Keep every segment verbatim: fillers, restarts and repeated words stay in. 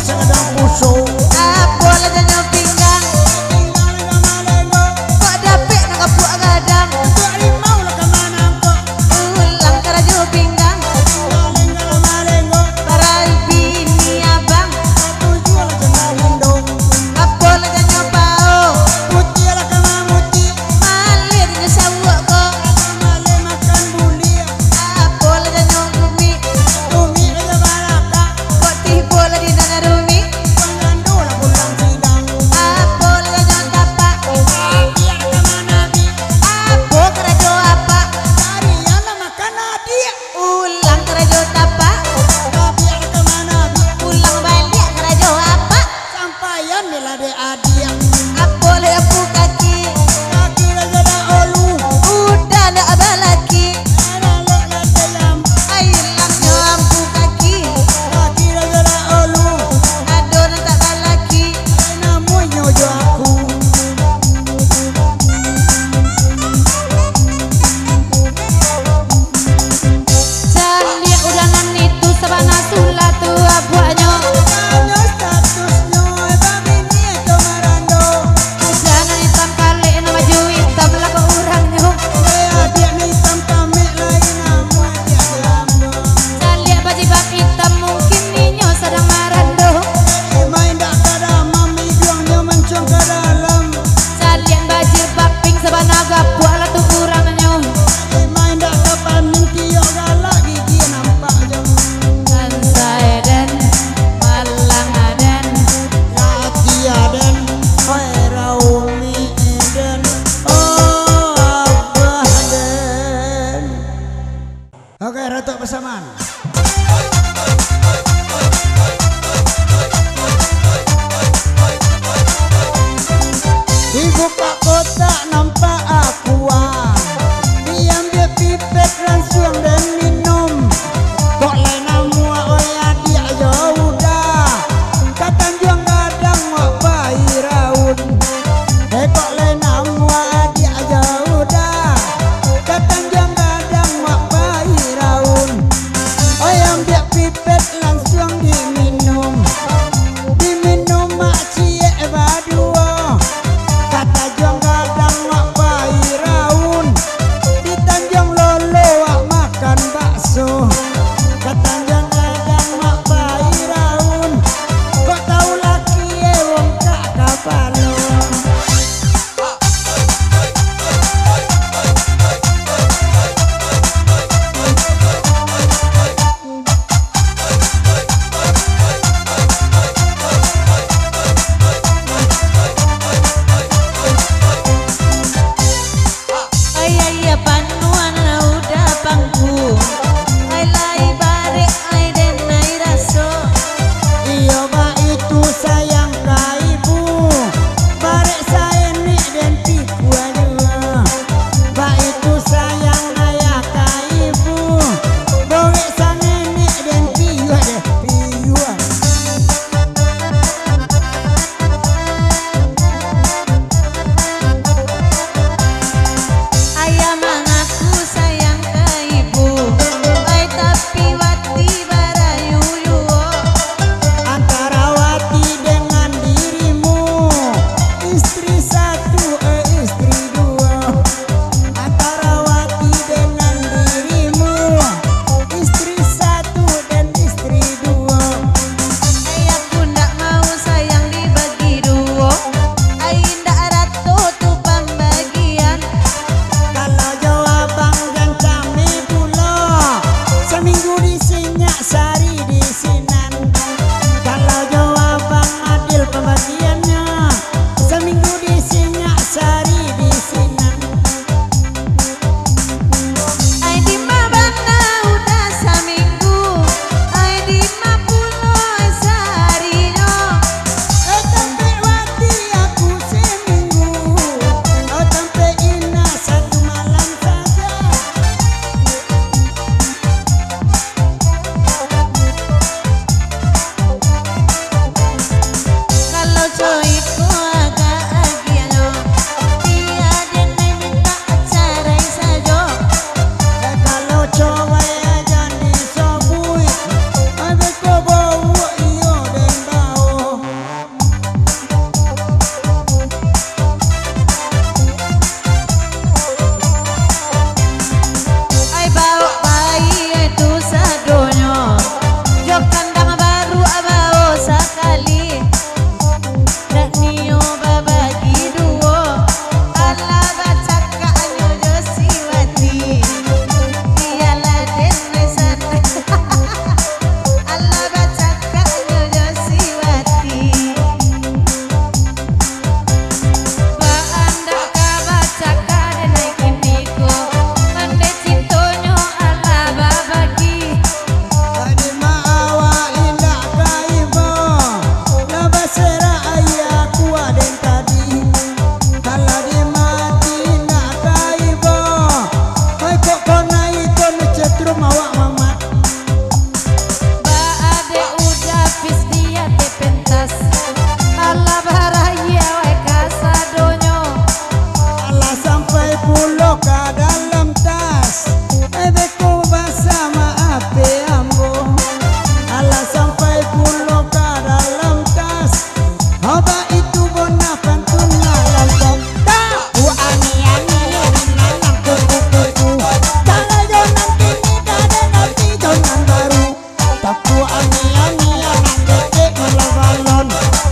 Sagadang puso. Apo lah janyo pinggang? Pinggang lah ka malenggo. Kok dapek nak kapuak gadang? Kapuak rimau lah ka manangkok. Ulang karajo pinggang. Pinggang lah ka malenggo. Parai bini abang. Katuju lah janyo lindong. Apo lah janyo pao? Putiah lah ka mamutiah. Maleh janyo sawuak ko. Maleh makan buliah. Apo lah janyo rumik? Rumik lah ka barakah. Kok tibo lah di nan rumik?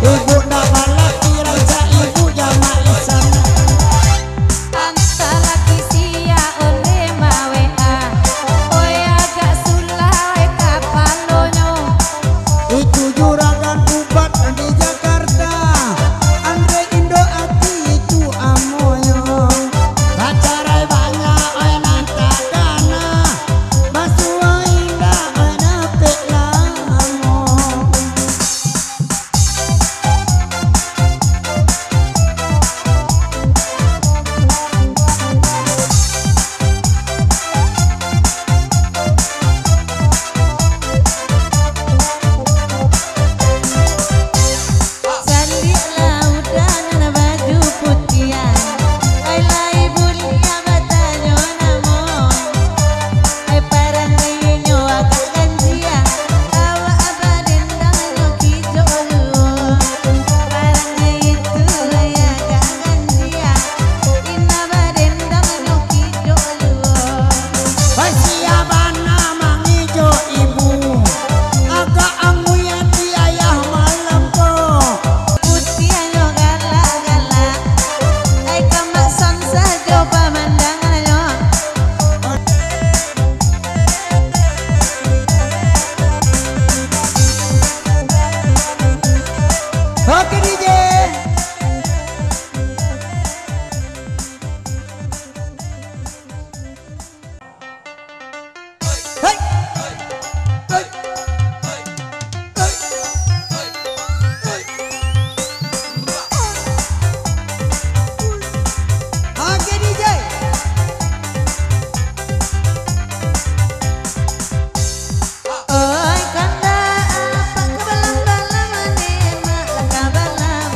Ibu ndak balaki, rancak ibu jamak isan. Antah laki sia onde ma-W A. Oi, agak sulah, oi, kapalonyo. Itu juragan ubat di Jakarta. Andre Indo Ati itu amonyo. Bacarai banyak, oi, nan takana. Basuo indak, oi, dapek lamo. Saliak lah udah nan baju putiah, ai lai buliah batanyo namo. Ai parang inyo agak ganjia, awak badendang nyo kijok luo. Parang itu lai agak ganjia, indak badendang nyo kijok luo. Oi, sia bana mangijok ibu, agak angui ati ayah malam ko. Putiahnyo galak-galak, ai ka maksan sajo pamandangannyo. Oke, D J. Hei! Oke, D J. Oi, kandak apak ka balam-balam, nemak lah ka balam.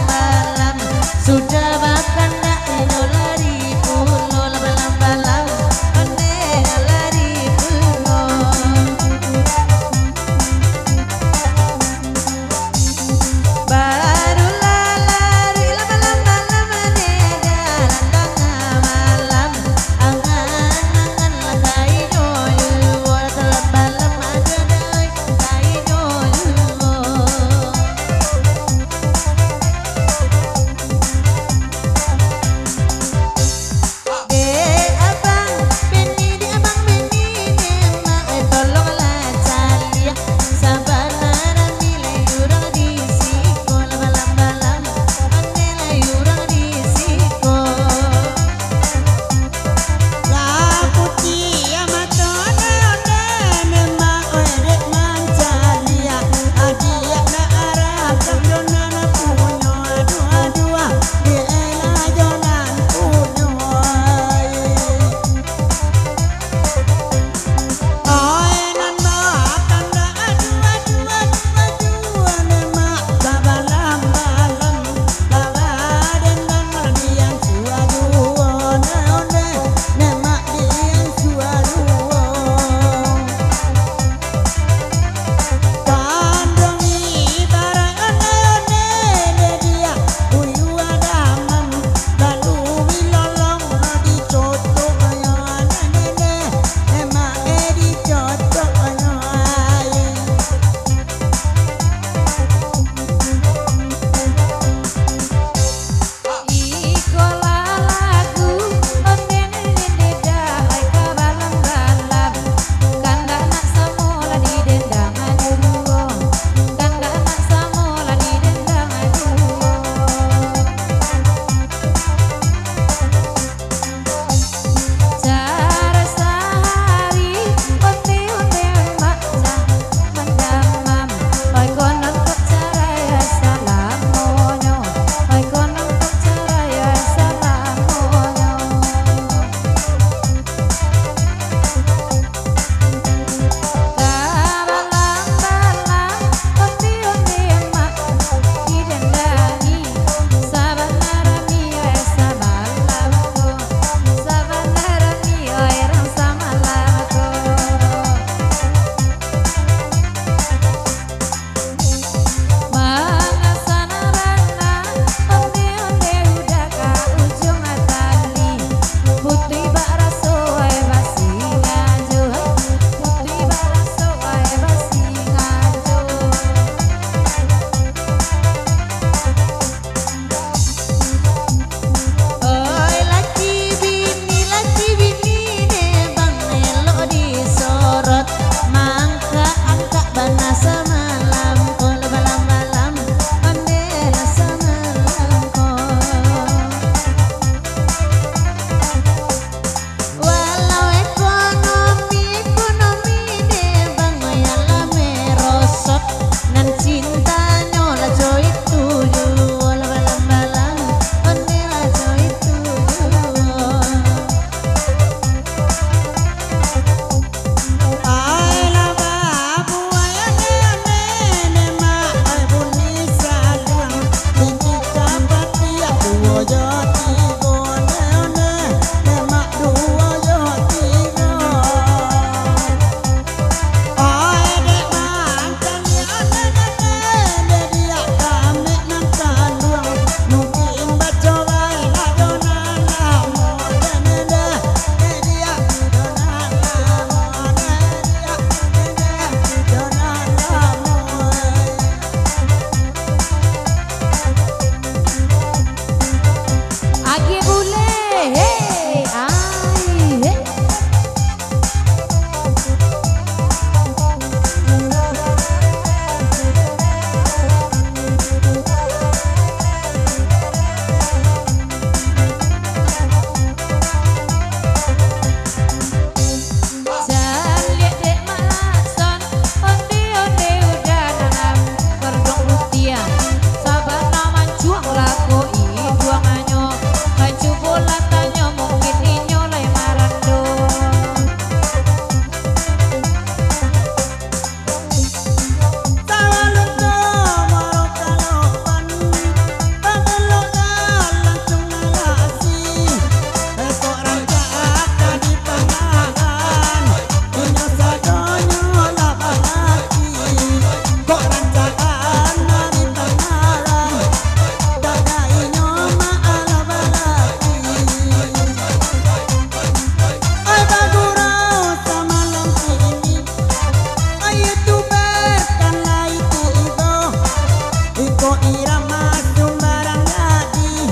Iko irama sumbarang jadi,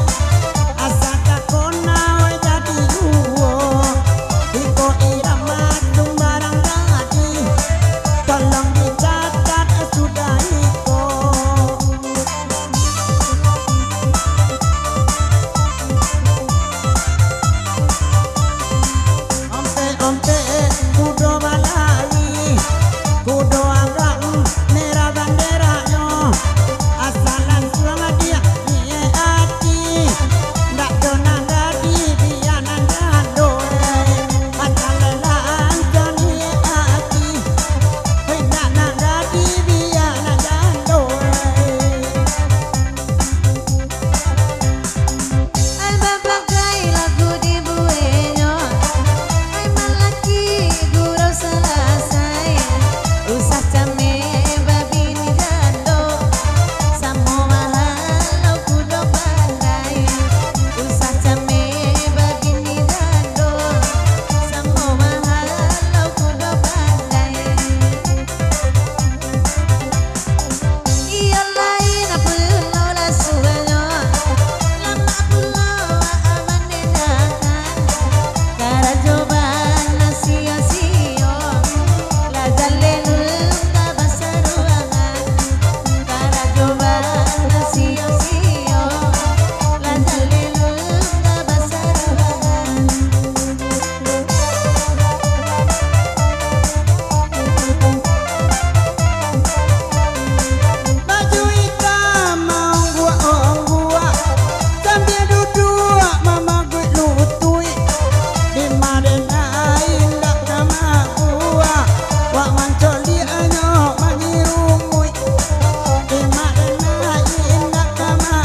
asa takona wai jadi uwo. Iko irama sumbarang jadi, tolong dicatat sudah iko. Ompek-ompek kudo balari, kudo agak merah banderanyo. Asa lansuang diak niaik ati, ndak do nan jadi biak nan jando, eh. Pacalelan jo niaik ati, eh, ndak nan jadi biak nan jando, eh. Ai bapakai lagu dibueknyo, ai malaki gurau salasai, usah cameh babini jando, samo mahalau kudo pandai, usah cameh babini jando, samo mahalau kudo pandai. Iyo lain pulo lasuahnyo, lamak pulo awan dendakan. Karajo bana sio-sio, lah jaleh lun ka basaruangan. Karajo bana sio-sio, lah jaleh lun ka basaruangan. Baju itam maungguak-ungguak, sambia duduak mamaguik lutuik. Di madenai indak ka maguak, wak mancoliaknyo manyirumuik. Di madenai indak ka ma-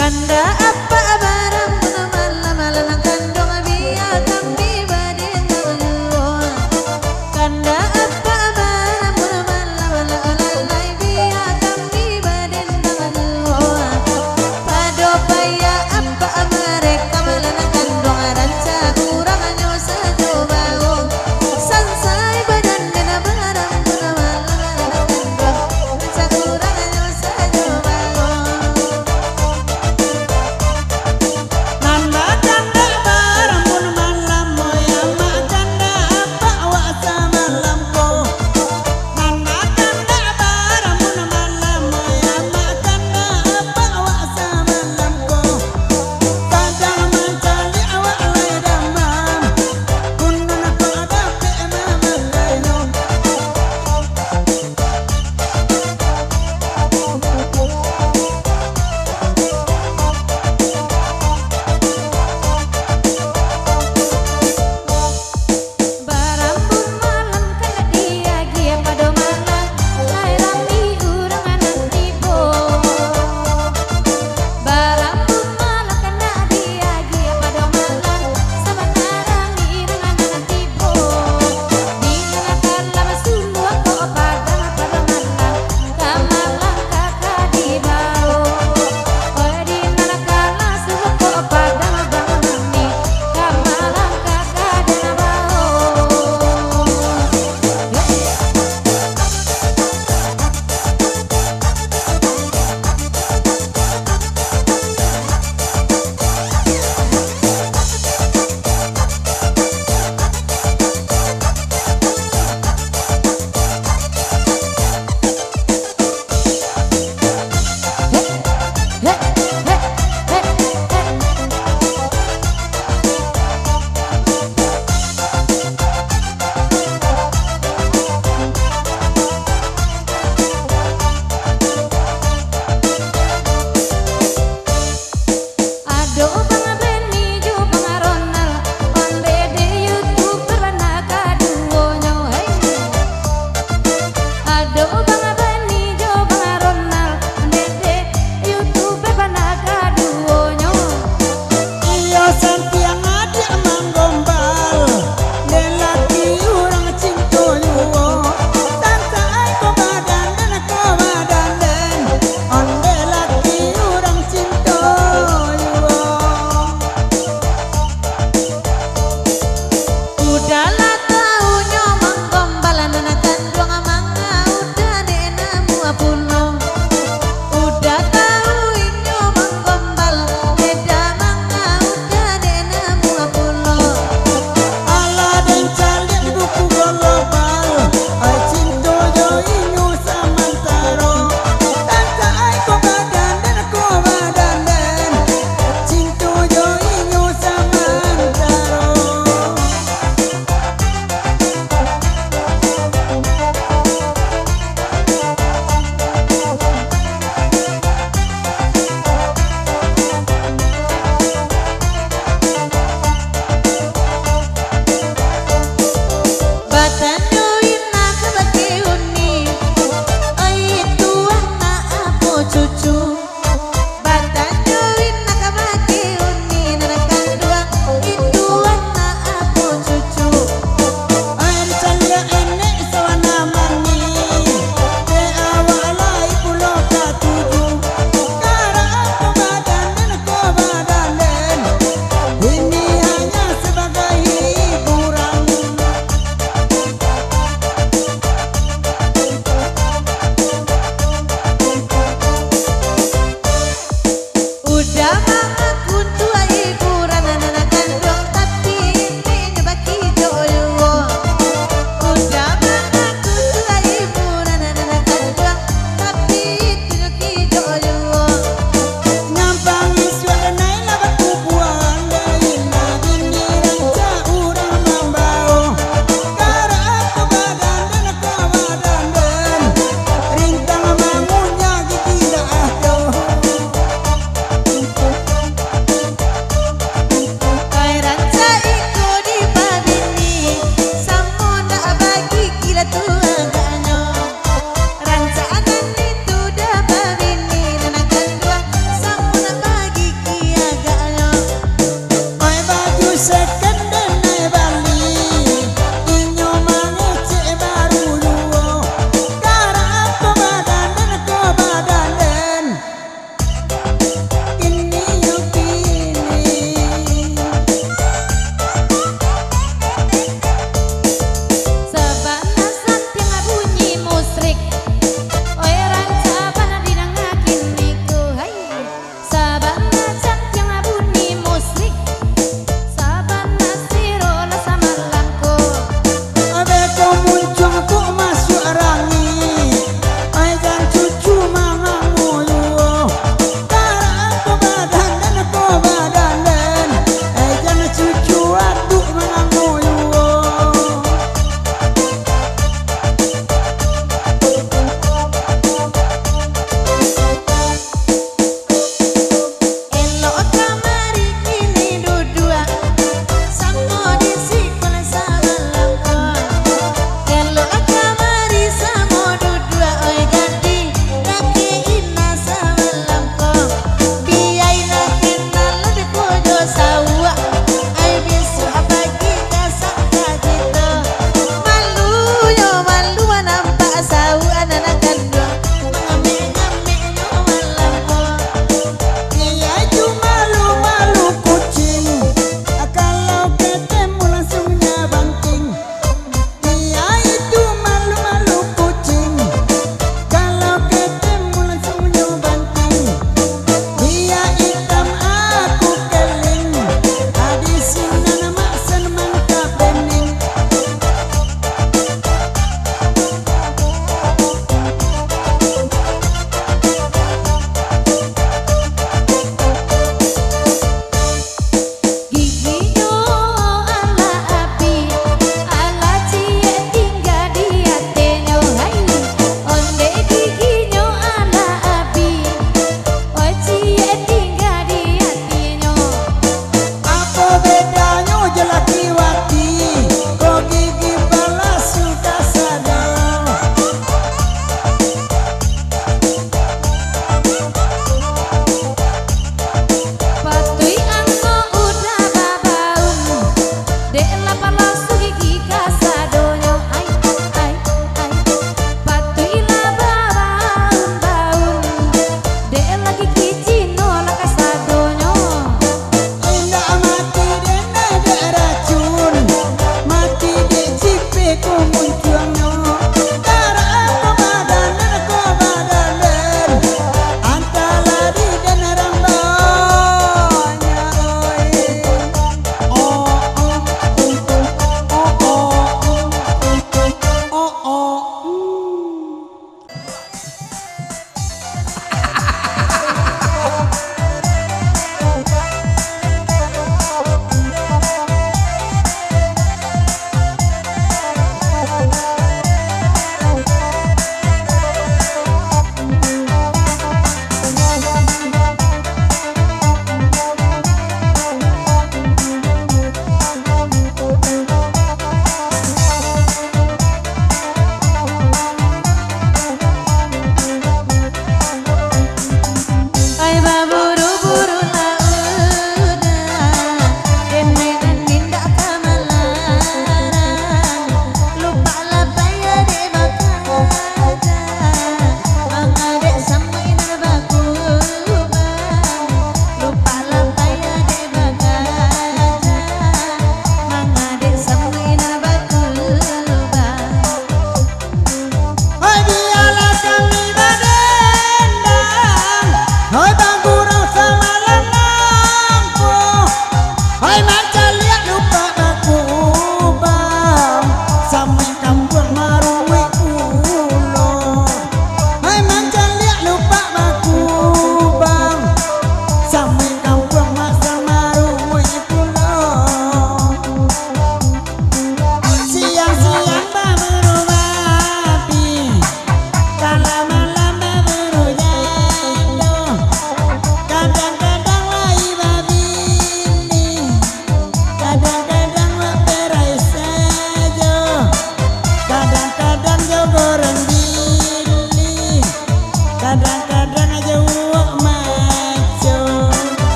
Kandak apak barambun malam-malam, kanduang bia kami badendang juo. Kandak apak barambun malam-malam, lalai bia kami badendang juo. Pado payah apak marekam, malam kanduang rancak kurangnyo sajo bawo. Sansai badendang barambun malam-malam, kanduang rancak kurangnyo sajo bawo.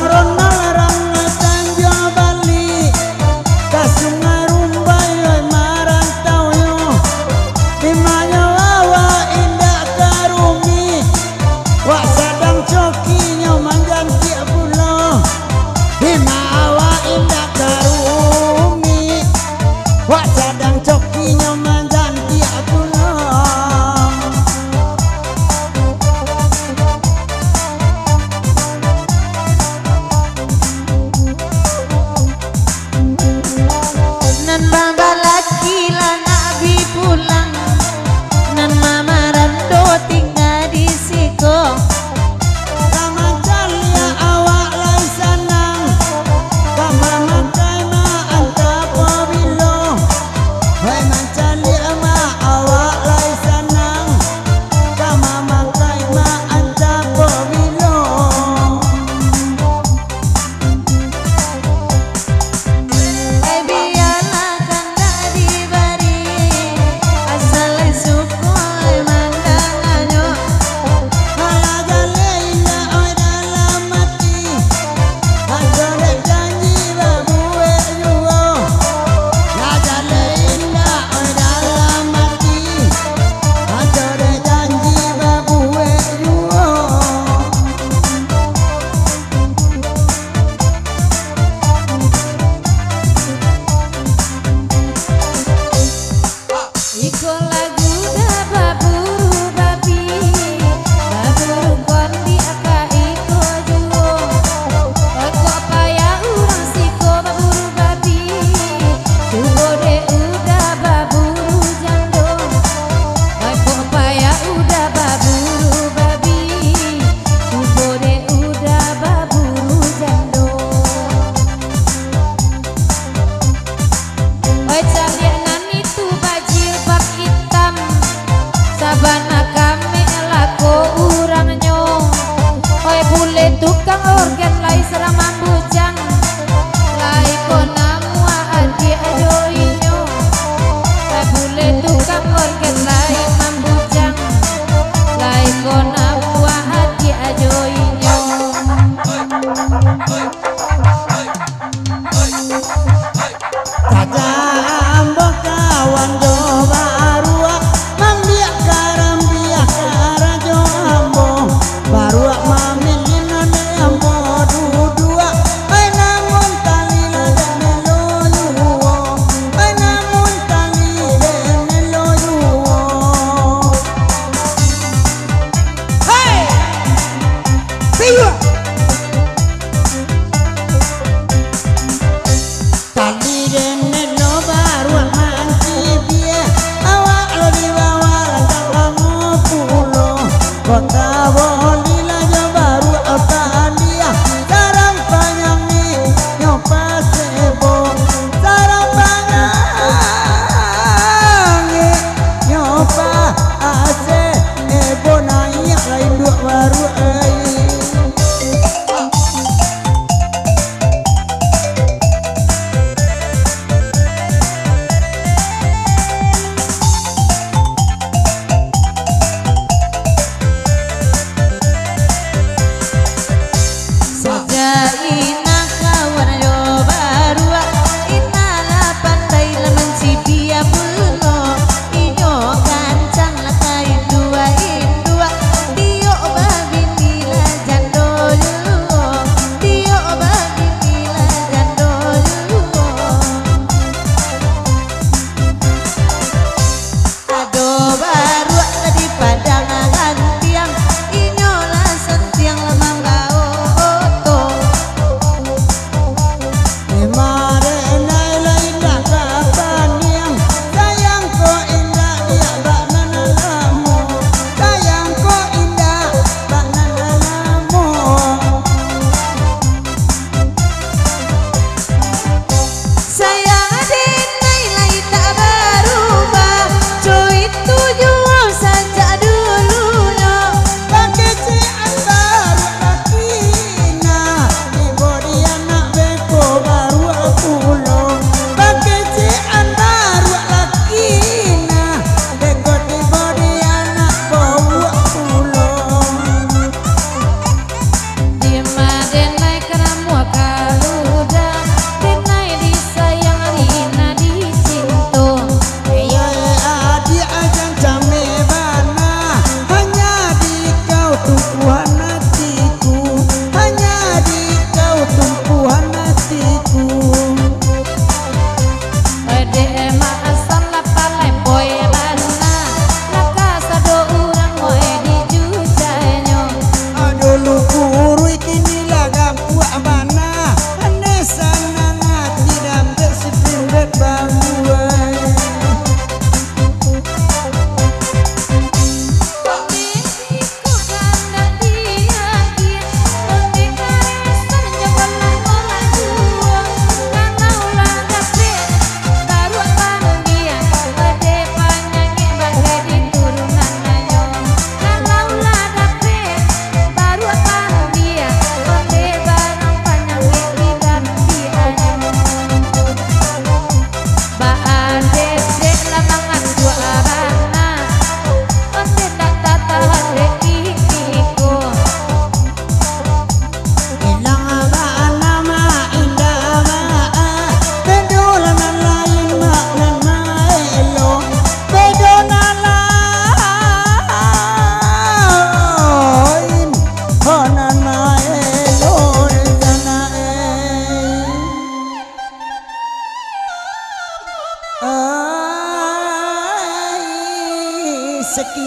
Ronal rang tanjuang baliak, ka Sungai Rumbai oi marantau nyo. Di ma nyo awak indak ka rumik, wak sadang cokinyo manjantiak pulo. Di ma awak indak ka rumik, wak sadang cokinyo manjantiak pulo. Nan babalaki lah nak bi pulang, nan mamarando tingga di siko. Ka mancaliak awak lai sanang, ka mamakai ma anta pabilo. Wai mancaliak ma awak lai sanang, ka mamakai ma anta pabilo. Ai bialah kandak dibari, asal lai suko lai mandanganyo. Alah jaleh indak oi dalam ati, ajo dek janji babuek juo. Lah jaleh indak oi dalam ati, ajo dek janji babuek juo. Iko lagu dah baburu babi, baburu kondiak ka iko juo. Kok payah urang siko baburu babi, cubo dek udah baburu jando. Kok payah udah baburu babi, cubo dek udah baburu jando. Oi, caliak nan itu bajilbab itam, sabana kamek lako urangnyo. Oi, buleh tukang orgen lai sadang mambujang, lai ko namuah adiak jo inyo. Oi, buleh tukang orgen lai mambujang, lai ko namuah adiak jo inyo. Tajam bakawan jo baruak, mambiak karambiak karajo ambo, baruak mamilih nan dek ambo duduak. Ai namun tali lah dek melo juo, ai namun tali dek melo juo. Hei! Siwa!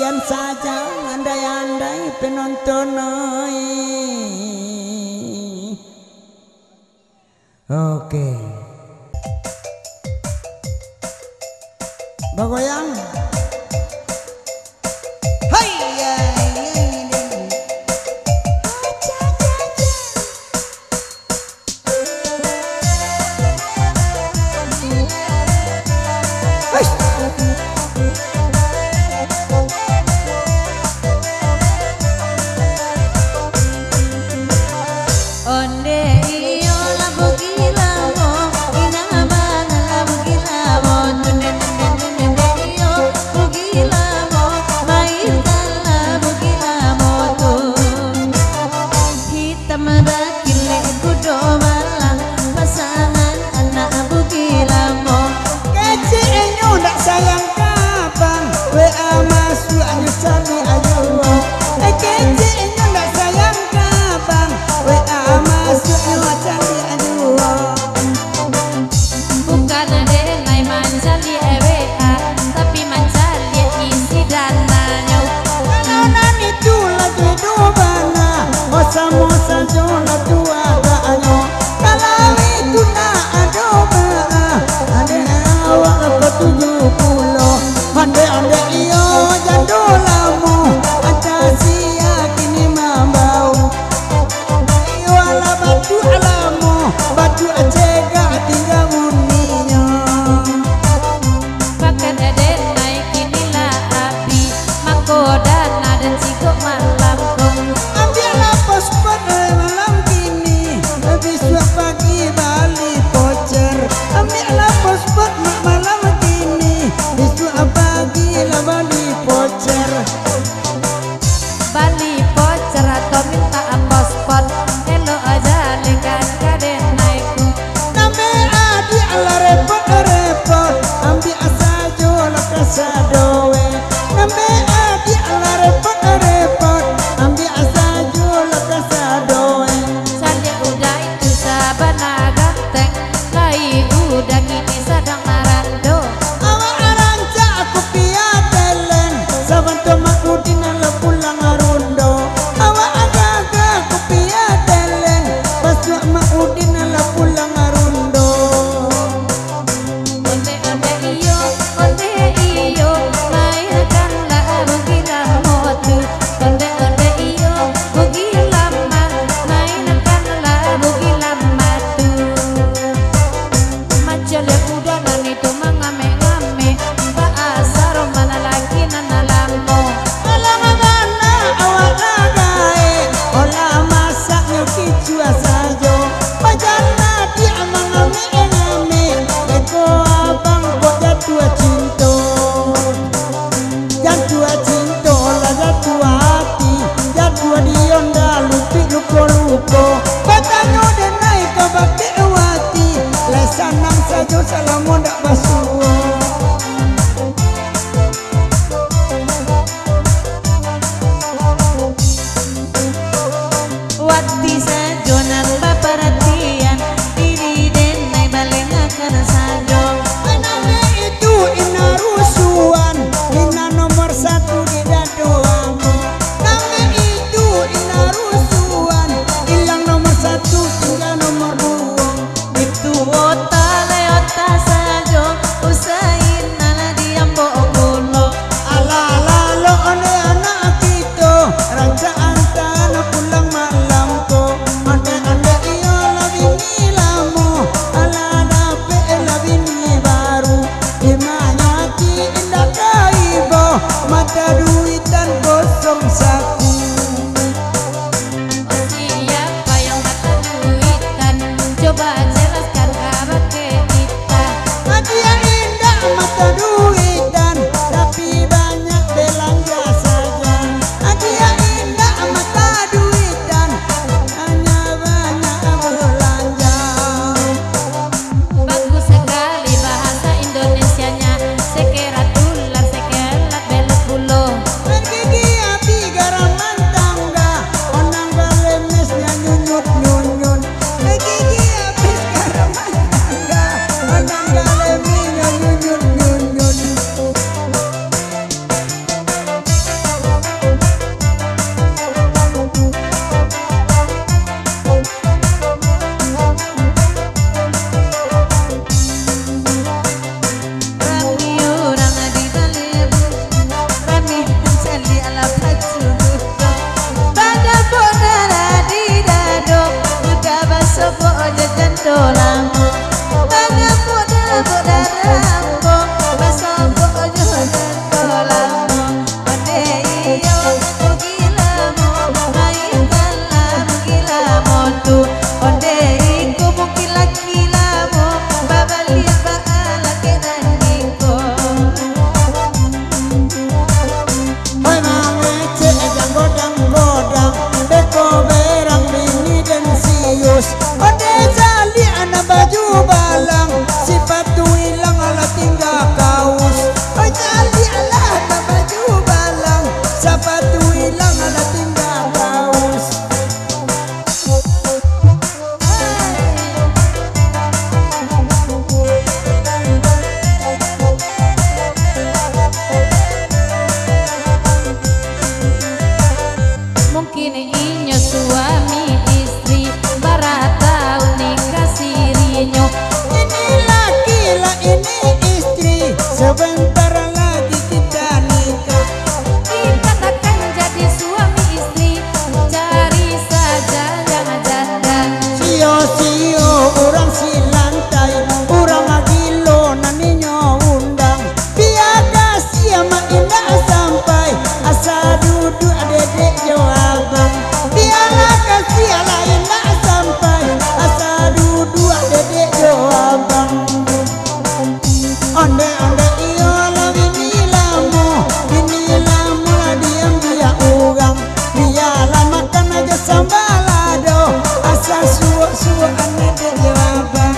Saja andai-andai penonton oi. Oke. Bagoyang. Hai, ya, ya, ya, ya. Onde iyo lah bugi lamo, inah bana lah bugi lamo, tunde tunde tunde iyo bugi lamo, main lah bugi lamo tu. Hitam bakilek kudo malang, pasangan anak bugi lamo. Kecek inyo ndak sayang ka abang, W A masuaknyo caliak juo. Eh, kecek inyo ndak sayang ka abang, W A masuaknyo caliak juo. Bukan denai mancaliak W A, tapi mancaliak isi dananyo. Kalau nan itu lah jodoh bana, oh samo sajo lah tuakanyo. Kalau itu ndak ado baa, andeh awak ko tujuh puluh. Andeh-andeh iyo jando lamo, antah sia kini mambao. Iyo alah batuak lamo, batuak cegak tingga buninyo. Pakan denai kini lah abih, mako dana den cigok malam ko. Ambiaklah paspot, eh, malam kini, eh, bisuak pagi bali voucher. Ambiaklah paspot, mak, malam kini, bisuak pagi lah bali voucher. Bali voucher atau mintak paspot, elok jalehkan ka denai ko. Nambek adiak lah repot-repot, ambiak sajo lah kasadoe. Nambek adiak lah repot-repot, ambiak sajo lah kasadoe. Caliak uda itu sabana ganteng, lai uda kini sadang marando. Awak rancak kupiah teleng, sabantuak Mak Udin lah pulang rundo. Awak agak-agak kupiah teleng, basuak Mak Udin lah pulang rundo. Onde-onde iyo, onde iyo, mainkan lah bugi lamo tu. Onde-onde iyo, bugi lamo, mainkan lah bugi lamo tu. Urang silantai, urang magilo nan inyo undang. Bia kasiah mak indak sampai, asa duduak dedek jo abang. Bialah kasiah lah indak sampai, asa duduak dedek jo abang. Onde-onde iyo lah bini lamo, bini lamo lah diambiak urang. Bialah makan ajo sambalado, asa suok-suok ane dek jo abang.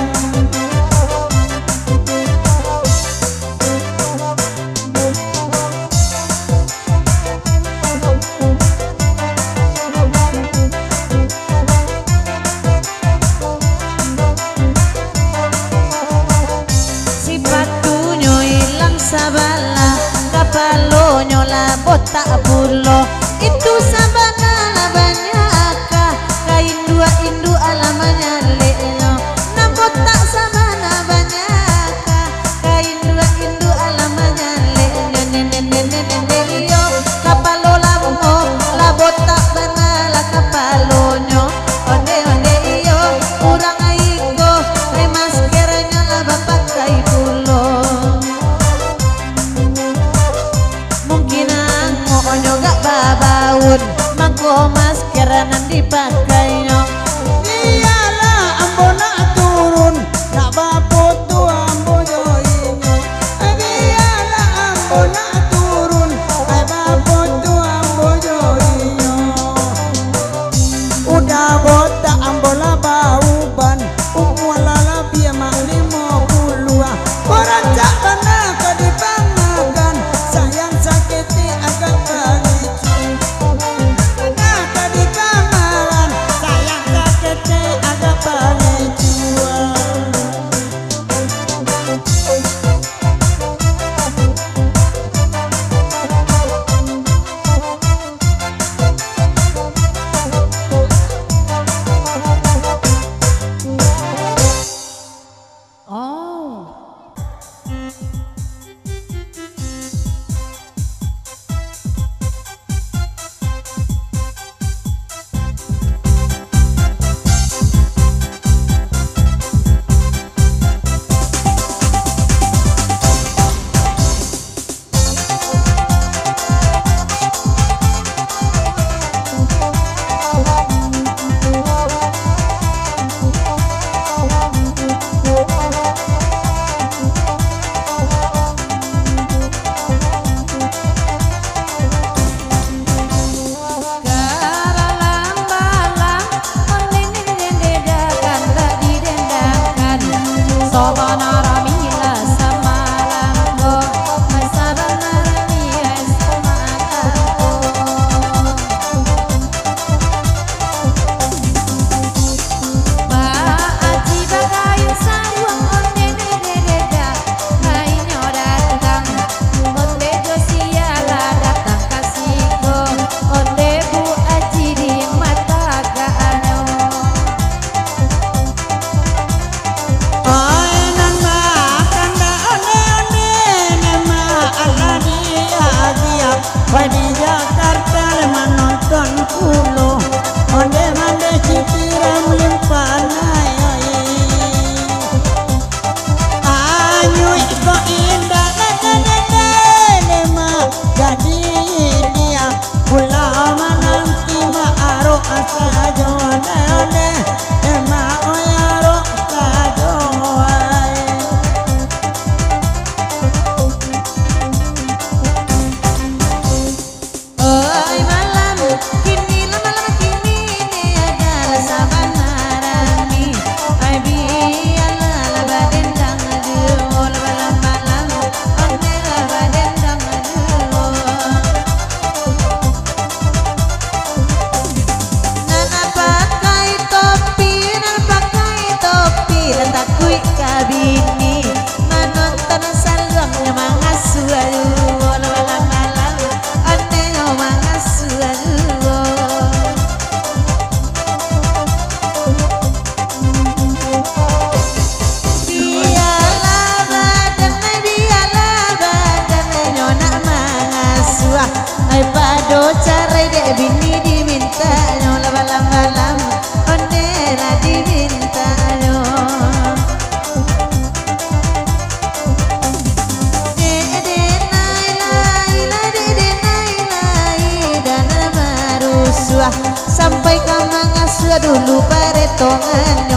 Sipatunyo ilang sabalah, kapalonyo lah botak pulo. Itu sabana lah banyak akah, ka induak-induak lah manyaleknyo. Nan botak sabana banyak akah, ka induak-induak lah manyaleknyo. Nene-nene-nene iyo, kapalo lamo, lah botak bana lah kapalonyo. Onde-onde iyo, urang iko, eh, maskernyo lah bapakai pulo. Mungkin angoknyo gak babaun, mangko masker nan dipakainyo. Bialah ambo nak turun, nak bafoto ambo jo inyo. Bialah ambo nak turun, ai bafoto ambo jo inyo. Udah botak ambo lah bauban, umua lah labiah mak limo puluah. Kok rancak bana ka dibangakan, sayang saketek agak paricuah. Bana ka dibangakan, sayang saketek agak paricuah. Oh. Ai, nan bakandak onde-onde, nan ma-, alah diagiah. Wai di Jakarta lai manonton pulo, onde-onde citiram limpah nai. Anyuik ko indak ladeh-ladeh, mak, jadi dia pulo mananti mak arok sajo, onde-onde, mak, oi, arok sajo, ai. Oi malam, kini lah malam kini ni adalah sabana rami. Ai bialah lah badendang duo, lah malam-malam, onde lah badendang duo. Nan pakai to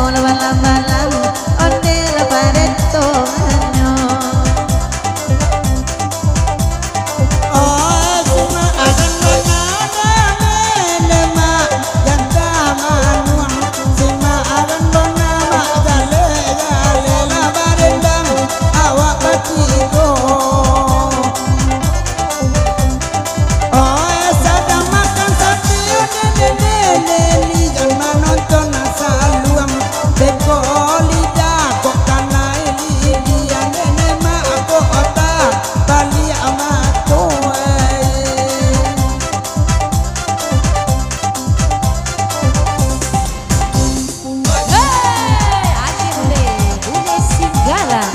Balam-balam, ondeh lah paretonganyo. Oe, sadang makan sate, nene-nene, jan manonton saluang. Beko lidah kok kanai lidia, nene mak kok otak baliak mato, eh. Hei, Aceh Bule, Bule Singgala.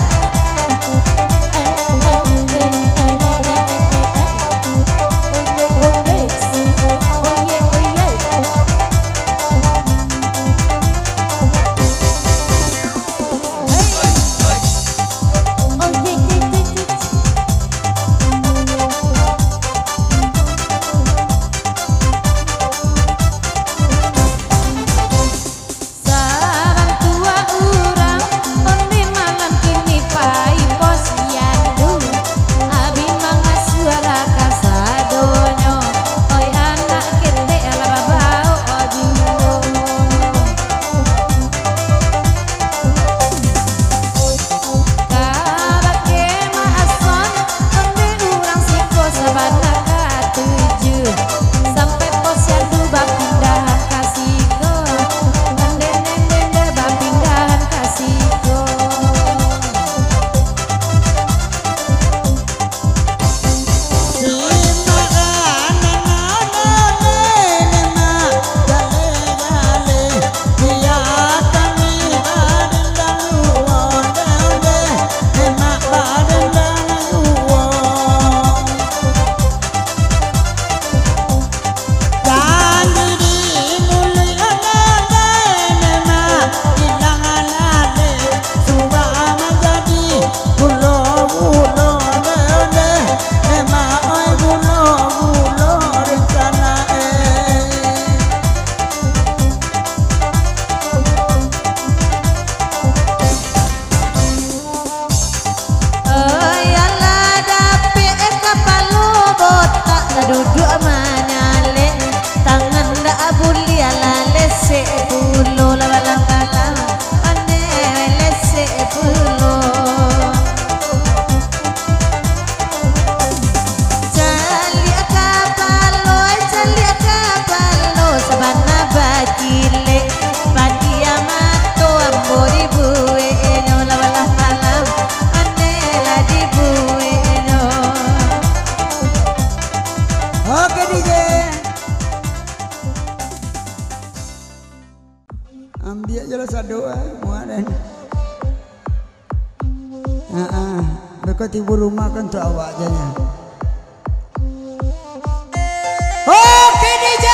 Sabantuak urang, ondeh malam kini pai posyandu. Abih mangasuah lah kasadonyo, oi anak ketek lah babaok juo. Kabake Mak Ason, ondeh urang siko sabana katuju. Sampai posyandu bapindahan ka siko, ondeh nene bapindahan ka siko. Oi, alah dapek kapalo botak, lah duduak manyalek, tangan dak buliah lah lesek pulo, lah balang-balang, pandai lesek pulo. Caliak kapalo, caliak kapalo, sabana bacilek, padiam mato ambo dibueknyo, lah balang-balang, pandai lah dibueknyo. Oke, D J. Ambiak je lah sado, ah, muak den. Ha ah, beko tibo rumah kan tu awak je nyo. Oke, D J.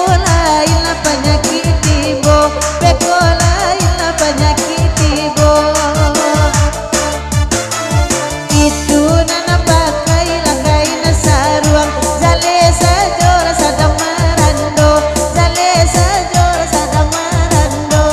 Lainlah panyakik tibo, beko lainlah panyakik tibo. Itu nan pakai lah kain saruang, jaleh sajo lah sadang marando, jaleh sajo lah sadang marando.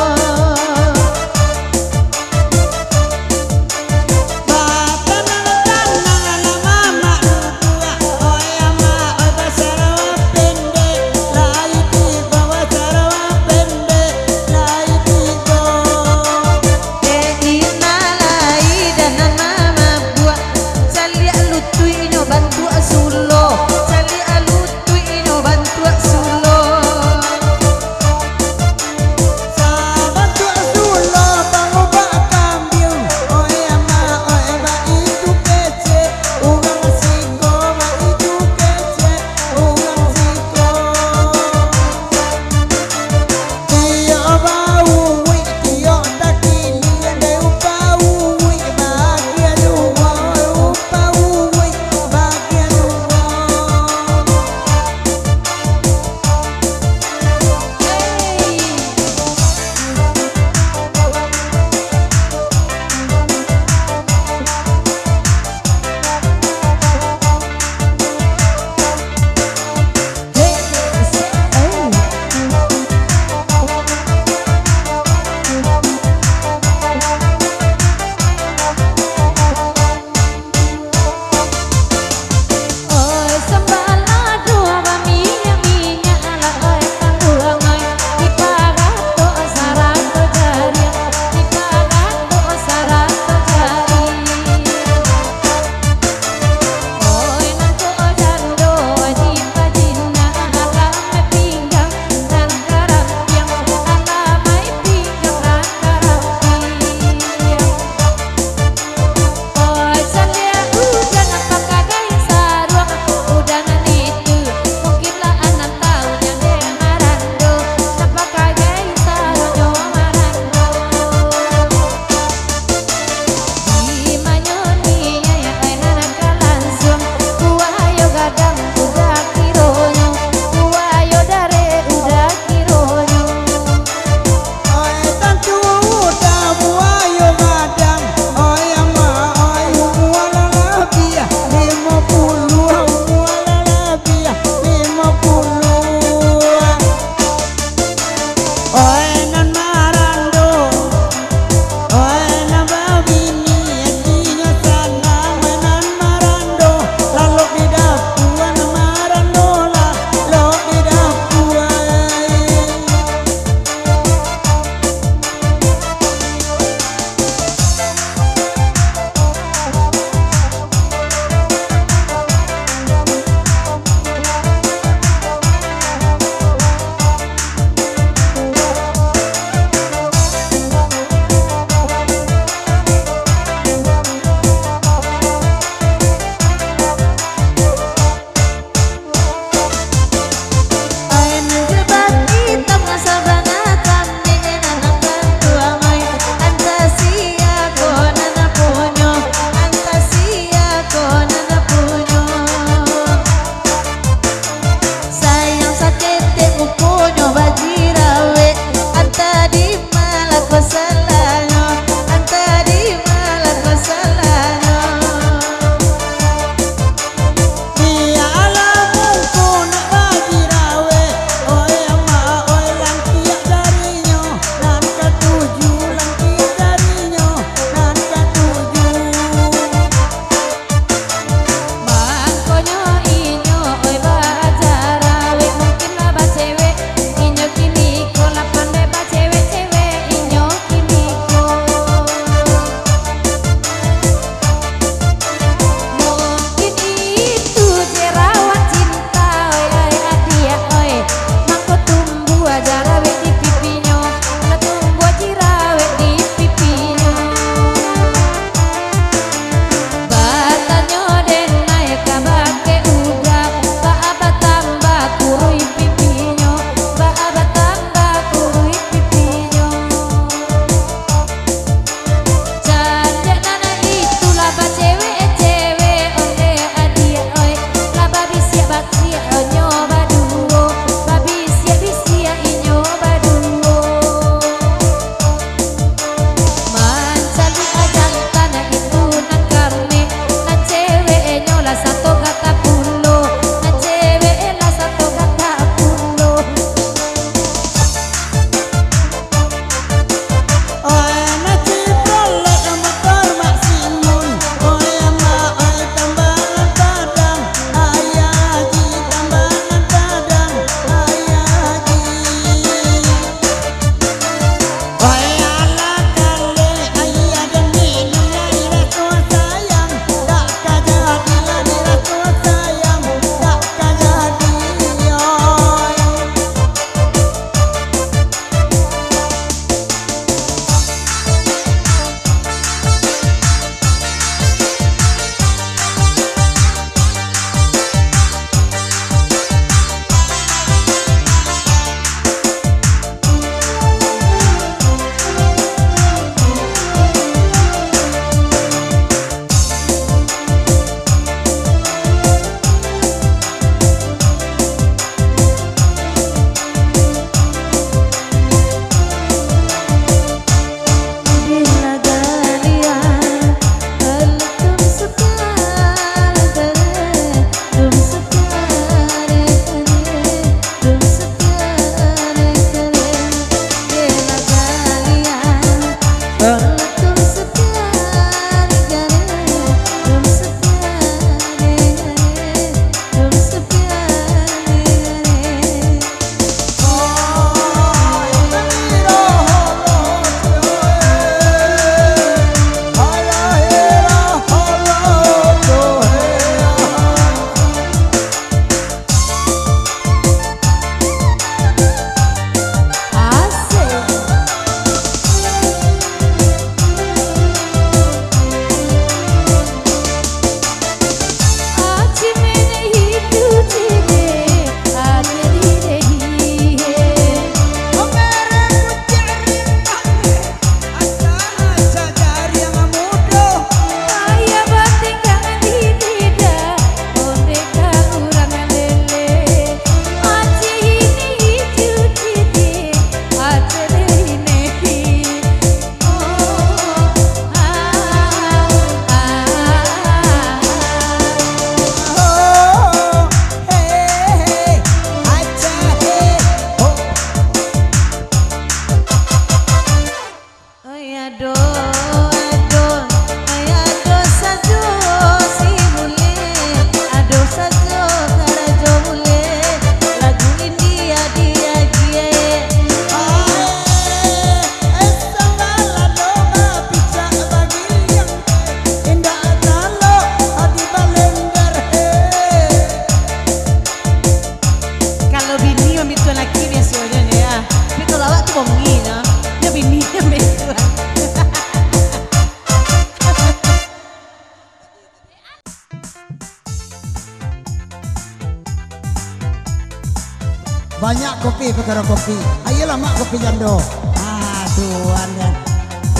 Aro kopi. Ayolah, Mak, kopi jando. Ah, tuan, kan.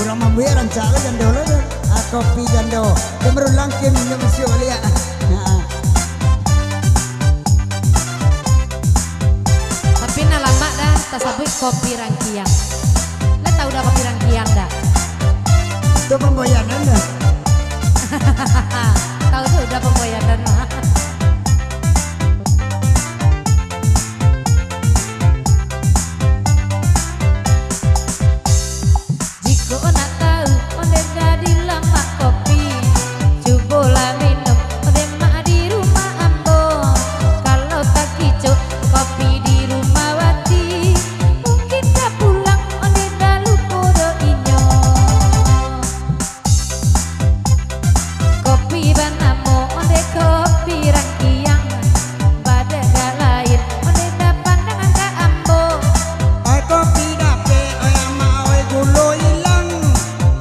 Urang mambuek rancak lo jando lo, kan. Ah, kopi jando. Dia berulang ke minum siok baliak. Ha. Tapi nan lamak dah tasabuik kopi rangkiang. Lah tahu dah kopi rangkiang dah? Itu pamboyanan dah. Tahu tu udah pamboyanan mah. Jikok nak tahu, onde jadi lamak kopi, cubolah minum, onde mak di rumah ambo. Kalau takicok kopi di rumah wati, mungkin ka pulang, onde dah lupo do inyo. Kopi banamo onde kopi rangkiang, badagak lain onde ka pandangan ka ambo. Ai kopi dapek, ai amak, ai gulo ilang,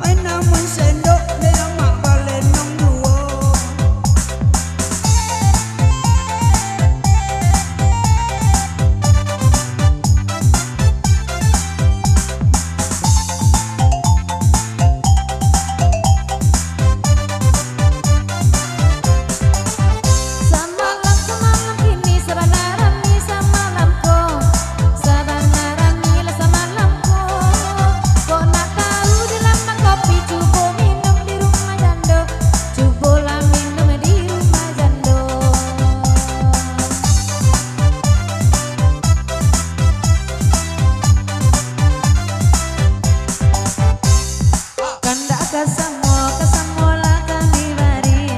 ai namuah sendok, dek amak balenong juo. Samalam, samalam kini, sabana rami samalam ko. Sabana rami lah samalam ko. Kok nak tahu di lamak kopi, cubo minum di rumah jando. Cubolah minum di rumah jando. Kandak ka samo, ka samo lah kami bari.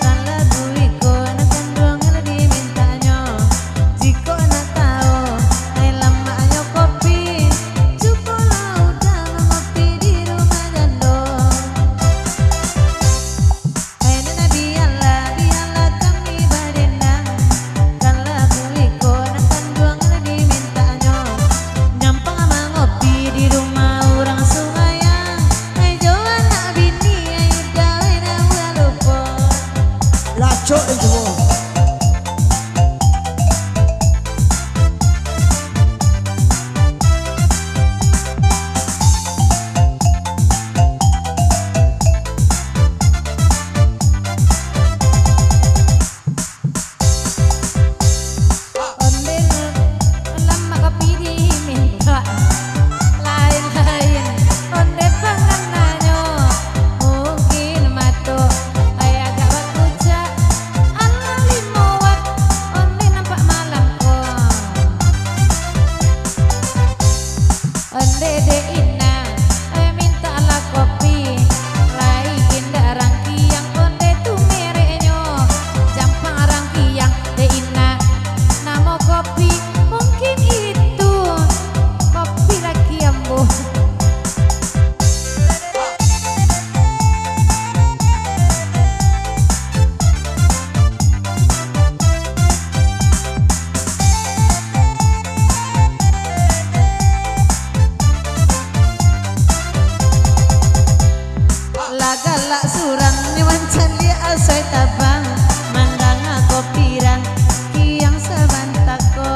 Kan lagu iko nan kanduang lah dimintaknyo. Jikok nak tahu, ai lamaknyo kopi, cubolah uda mangopi di rumah jando. Ai nan bialah, bialah kami badendang. Kan lagu iko nan kanduang lah dimintaknyo. Nyampang mangopi di rumah urang sumbayang. Ai jo anak bini, ai uda, ai namuah lupo. Lacok itu. Onde lamak kopi dimintak, lain-lain onde pangananyo. Mungkin mato ai agak bakucak, alah limo watt onde nampak malam ko. Onde dek Ina, eh, mintaklah kopi. Lai indak rangkiang onde tu mereknyo. Jampang rangkiang dek Ina. Namo kopi mungkin itu kopi laki ambo. Lah galak surang ni mancaliak asai tabang, mandanga kopi rangkiang sabanta ko.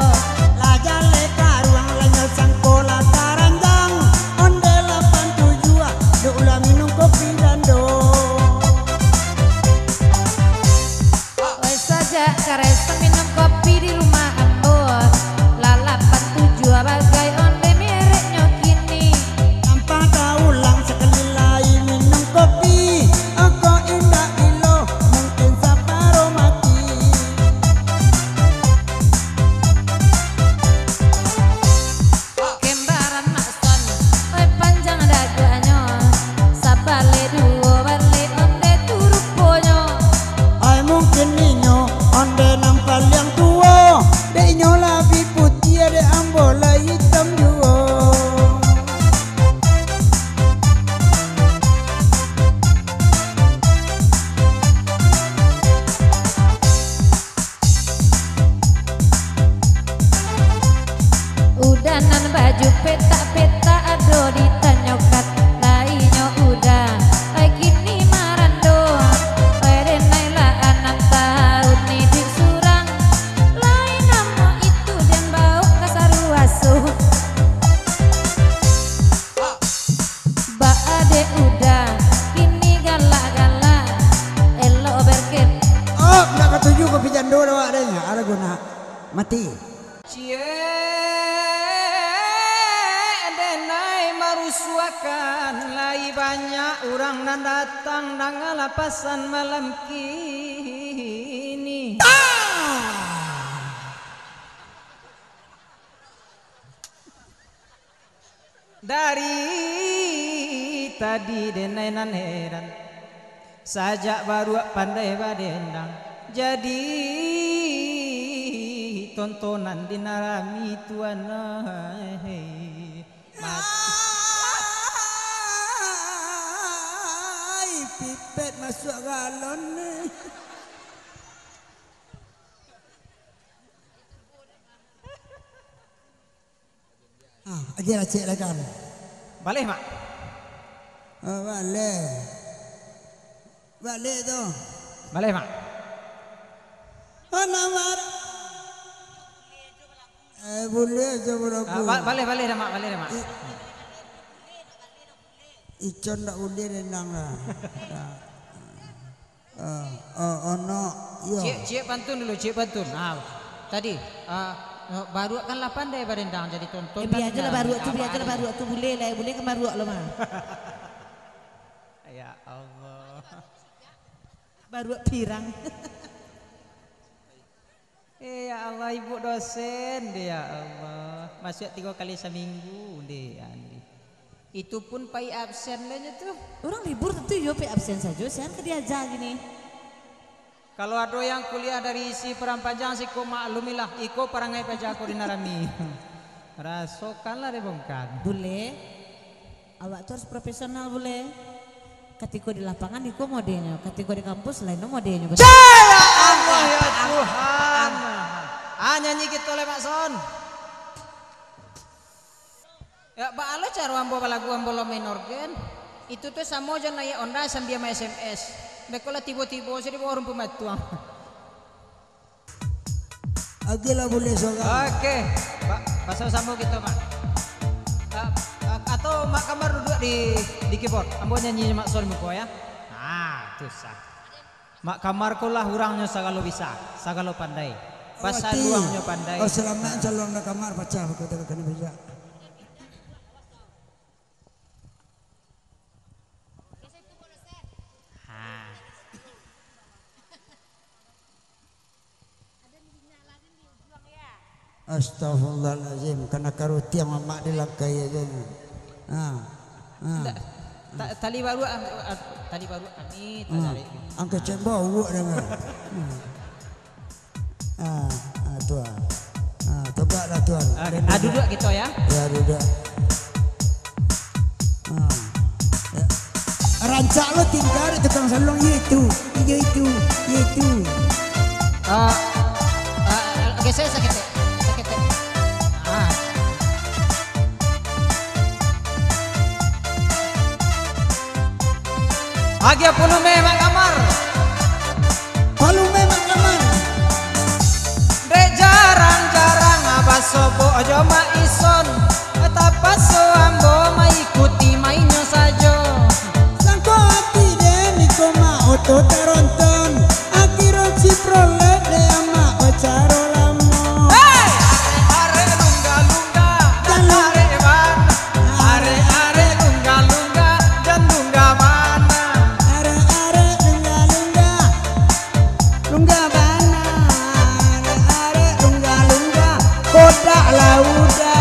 Lah jaleh karuang, lah nyo sangko lah taranjang, onde lapan tujuah, dek ulah minum kopi jando. Wes sajak kareh minum kopi di rumah ambo, lah lapan tujuah bagai onde mereknyo kini. Ampang taulang sakali lai minum kopi, oko indak gilo, mungkin saparo mati. Kembaran Makson, oi panjang daguaknyo, sabaleh duo baleh onde tu ruponyo. Ai mungkin inyo onde nan paliang tuo, dek inyo labiah putiah, dek ambo lah itam juo. Uda nan baju petak-petak ado ditanyo kat, lainyo uda, ai kini marando. Ai denai lah anam taun iduik surang, lai namo itu den baok ka saruaso. Suakan lai banyak urang nan datang, dangalah pasan malam kini. Dari tadi denai nan heran, sajak baruak pandai badendang, jadi tontonan di nan rami tu, anai. Mati. Ai, pipet masuak galon ni. Ah, agiah lah, cek lah kan. Baleh, Mak? Ah, baleh. Baleh tu. Baleh, Mak? Anak mar-, eh, buleh aja balagu. Ah, ba-, baleh, baleh dah, Mak, baleh dah, Mak. I-, Icon ndak buleh dendang lah. Ah, ah, ono, iyo. Ciek, ciek pantun dulu, ciek pantun. Ah, tadi, ah, baruak kan lah pandai badendang, jadi tonton. Eh, bia aja lah baruak tu, bia aja lah baruak tu, buleh lah, buleh kan baruak lo mah. Ya Allah. Baruak pirang. Eh, ya Allah, Ibu dosen deh, ya Allah. Masuak tigo kali saminggu deh, Andi. Itu pun pai absen lah nyo tu. Urang libur tantu iyo pai absen sajo, sian ka diaja gini. Kalau ado yang kuliah dari isi Padang Panjang siko, maklumilah, iko parangai paja ko di nan rami. Rasokanlah deh bongkan. Buleh. Awak tu harus profesional, buleh. Katiko di lapangan, iko modenyo. Katiko di kampus, lain modenyo. Caya Allah, ya Tuhan. Ah, nyanyi kito lewat son. Ya, baa lo caro ambo balagu, ambo lo main orgen. Itu tu samo jo naiak onda sambia ma-S M S. Beko lah tibo-tibo sajo di bawah rumpun batuang. Agiah lah buleh sorang. Oke, Pak, pasal sambung kito, Mak. Ah, ah, atau Mak Kamar duduak di, di keyboard. Ambo nyanyi Mak Son muko, ya. Nah, tu sah. Mak Kamar ko lah urangnyo sagalo bisa, sagalo pandai. Pasal urangnyo pandai. Oh, salamaik calon Mak Kamar pacah, kata kena bijak. Ha. Astagfirullahalazim, kana karutiang mamak dilangkahi aja. Ha. Ha. Ta-, ta-, tali baruak, am-, am-, tali baruak kami, ha, tatarik. Angke cembau uwak dengar. Ha. Ah, ah, tu ah. Ah, togaklah, Tuan. Ah, ah, duduak kito, ya. Ya, duduak. Ah. Ya. Rancak lo tingga dek tukang saluang, iyo itu, iyo itu, iyo itu. Ah, ah, geser saketek, saketek. Ah. Agiah puluh meh, Mak Kamar. Puluh meh, Mak Kamar. Dek jarang-jarang basobok jo Mak Ison, tapaso ambo maikuti mainnyo sajo. Sangko ati den iko Mak oto taronton, akiro ciprolek dek Amak bacaro lamo. Hei! Arek-arek lungga-lungga, dan arek bana. Arek-arek lungga-lungga, dan lungga bana. Arek-arek lungga-lungga, lungga bana. Arek-arek lungga-lungga, kodak lauda.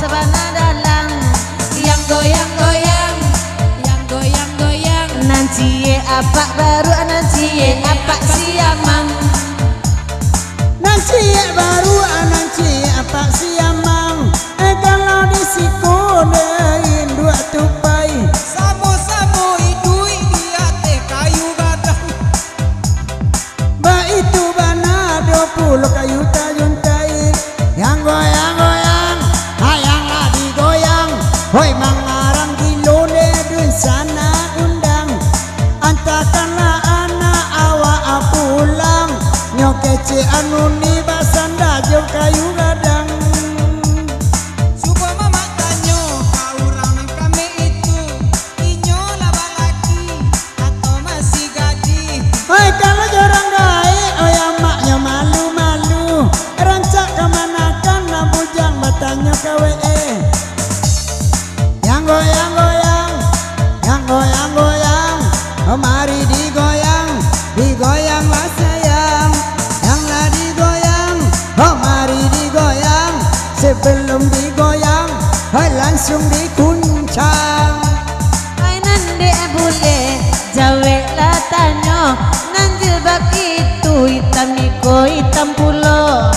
Bana dalang, yang goyang-goyang, yang goyang-goyang. Nan ciek apak baruak, nan ciek apak siamang. Nan ciek baruak, nan ciek apak siamang. Eh, kalau di siko deh induak tupai. Samo-samo iduik di ateh kayu gadang. Baitu bana doh pulo kayu tajuntai. Yang goyang-goyang, ha, yang lah digoyang. Hoi, mangarang gilo deh dunsanak undang. Antakanlah anak awak pulang. Nyo kecek anu ni basanda jo kayu gadang. Cubo mamak tanyo ka urang nan kamek itu. Inyo lah balaki atau masih gadih? Hai, kalau jorang gaek, oi amaknyo malu-malu. Rancak kamanakan lah bujang batanyo ka W E. Yang goyang-goyang, yang goyang-goyang, oh, mari digoyang, digoyanglah sayang. Yang lah digoyang, oh, mari digoyang. Sebelum digoyang, hai, langsung dikuncang. Ai nan dek bule, jaweklah tanyo. Nan jilbab itu itam iko itam pulo.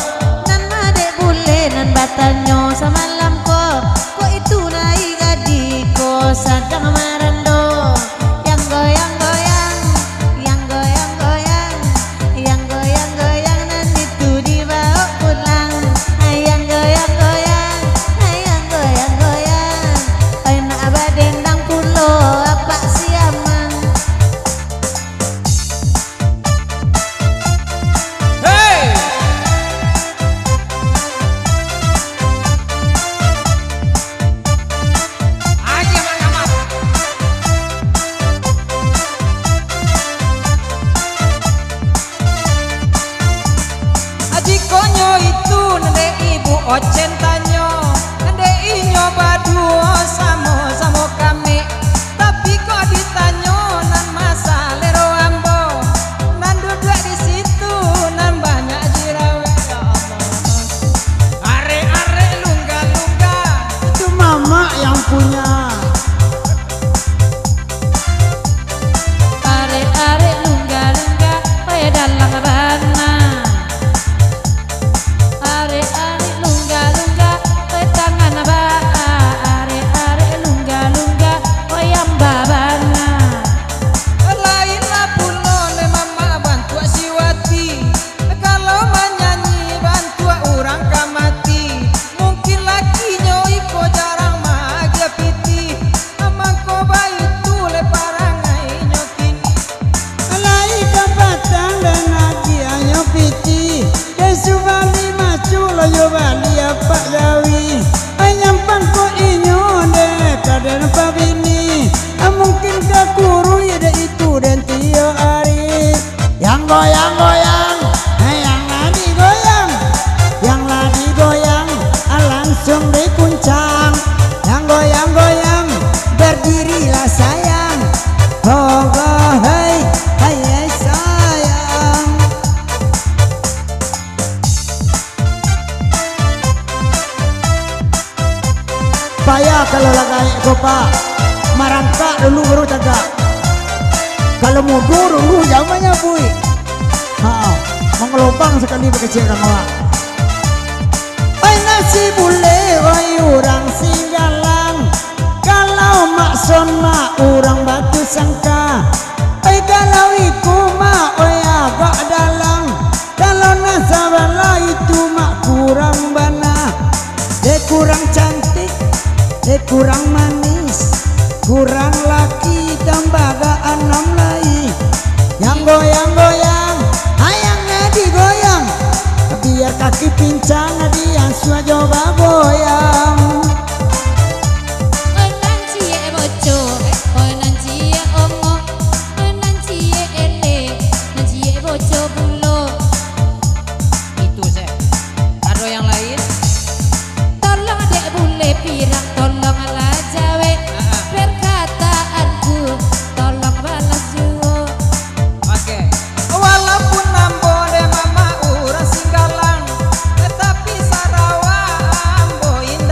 Nan ma dek bule nan batanyo samalam ko, kok itu nai gadih ko sadang marando. Yang goyang-goyang, yang goyang-goyang, yang goyang-goyang nan itu dibaok pulang. Yang goyang-goyang, yang goyang-goyang. Ai nak badendang pulo apak siamang. Hei! Aji Mak Kamal. Jikonyo itu nan dek Ibu Ocen tanyo, nan dek inyo baduo samo-samo kamek. Tapi kok ditanyo nan masalero ambo, nan duduak di situ nan banyak jerawek, ya Allah. Arek-arek lungga-lungga. Itu mamak yang punya. Arek-arek lungga-lungga, oi dalang bana. Arek-arek lungga-lungga, oi tangan baa. Arek-arek lungga-lungga, oi amba bana. Lain lah pulo ne mamak bantuak si Wati. Kalau manyanyi bantuak urang ka mati. Mungkin lakinyo iko jarang maagiah pitih. Mangko baitu le parangainyo kini. Lai kapatang den agiahnyo pitih. Den subali macu lo yo bali apak jawi. Ai nyampan ko inyo dek ka den pabini. Mungkin ka kuruih dek itu den tiok ari. Yang goyang-goyang, yang lah digoyang, yang lah digoyang, langsung dikuncang. Yang goyang-goyang, berdirilah sayang. Oh, oh, hei, hei, hei, sayang. Payah kalau lah gaek ko, Pak. Marangkak dulu baru tagak. Kalau mundur dulu, jan manyabuik. Ha, mangelobang sakali bakecek urang awak. Oi nasi bule, oi urang Singgalang. Kalau mak son mak urang Batu Sangka. Oi kalau iku mak, oi agak dalang. Kalau nan sabalah itu mak kurang bana. Dek kurang cantik, dek kurang manis, kurang laki tambah ga anam lai. Yang goyang-goyang, hayang digoyang, biar kaki pincang diasuah jo bagoyang. Oi nan ciek boco, oi nan ciek ongok, oi nan ciek elek, nan ciek boco pulo. Itu se. Ado yang lain? Tolong dek bule pirang, tolonglah jawek. Ah, ah. Perkataanku, tolong balas juo. Oke. Walaupun ambo dek mamak urang Singgalang, tatapi Sarawak ambo indak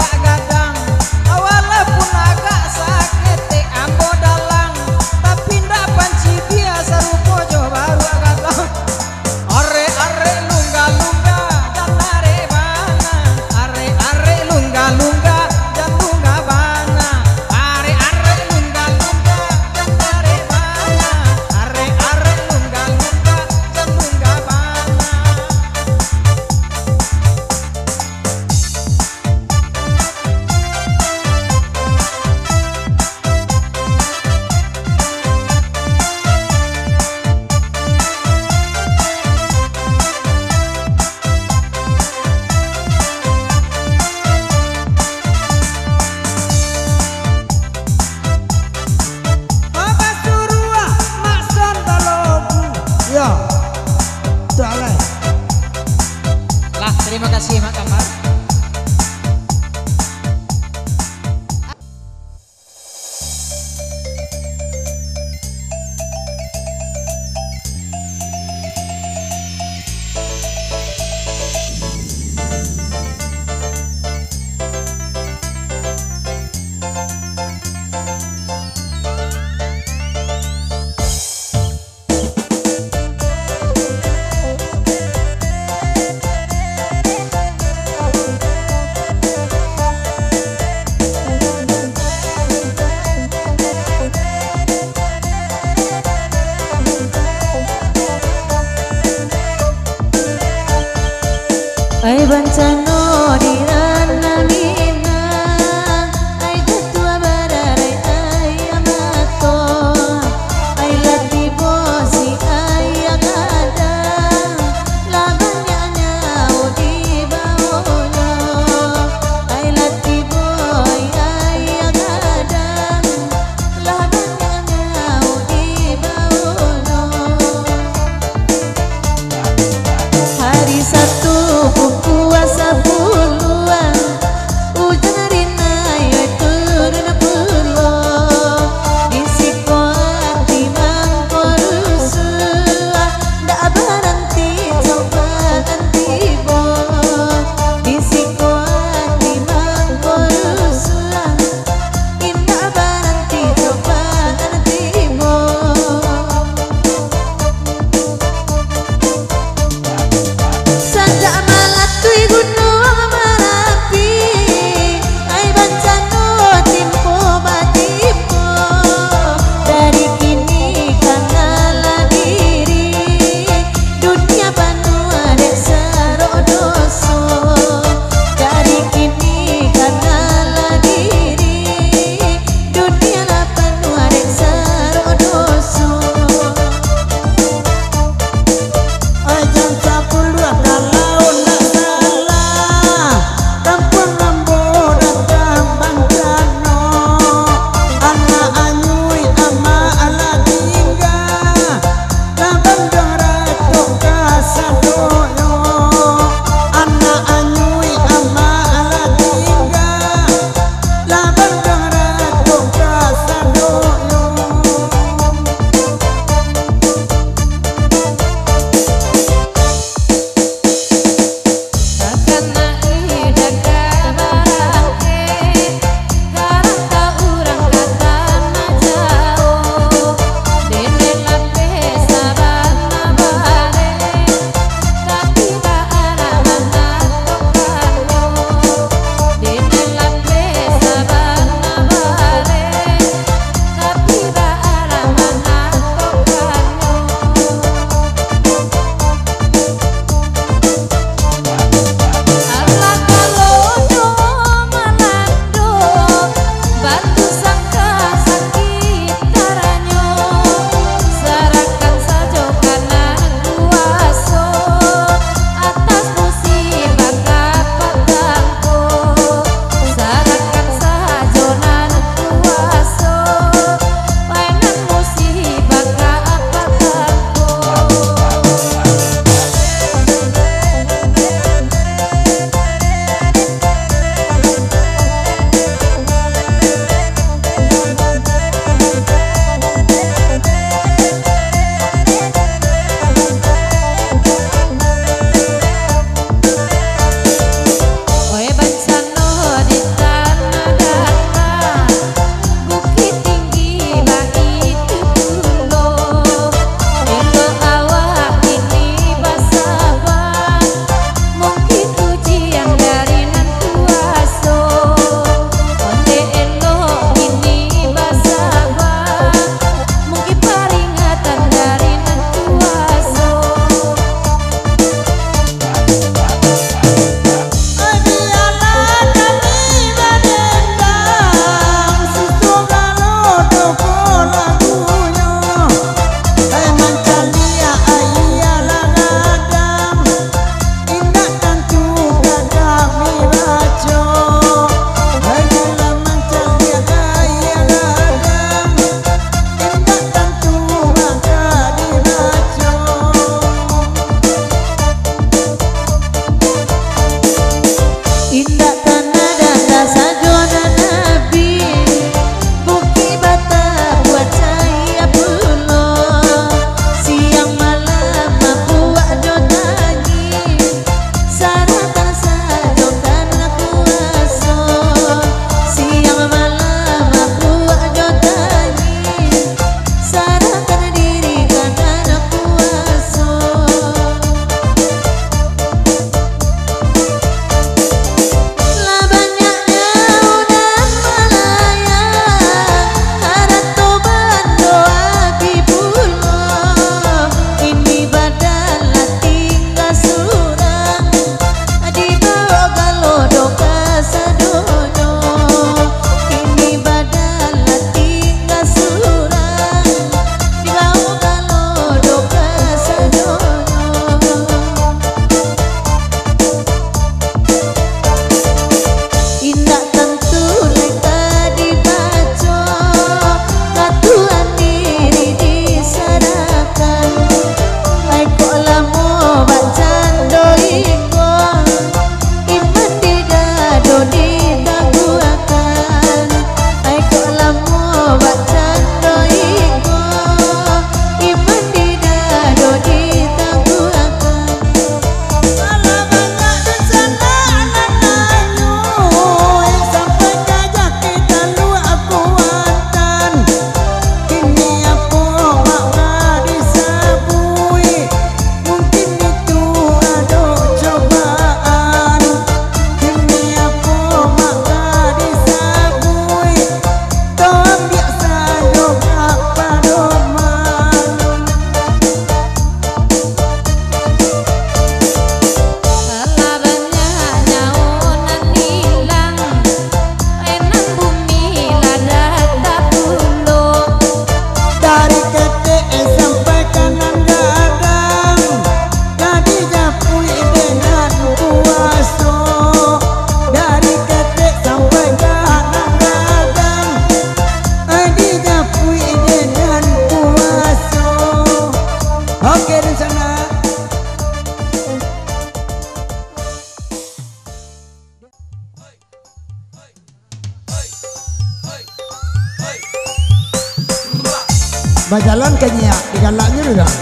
Bajalan ka nyiak, digalaknyo di urang.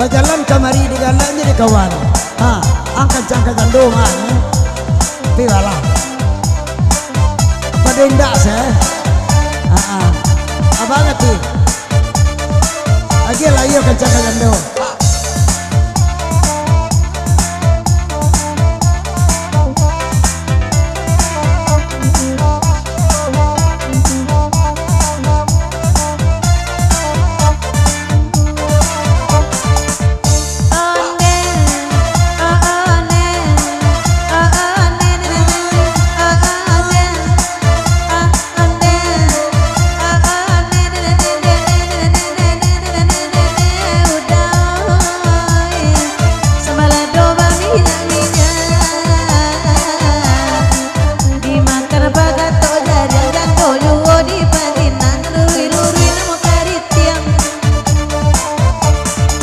Bajalan kamari, digalaknyo di kawan. Ha, angkan cangka jando mah, eh. Tapi balah. Pado indak se. Ha, ha. Abang ngerti? Agiah lah iyo ka cangka jando.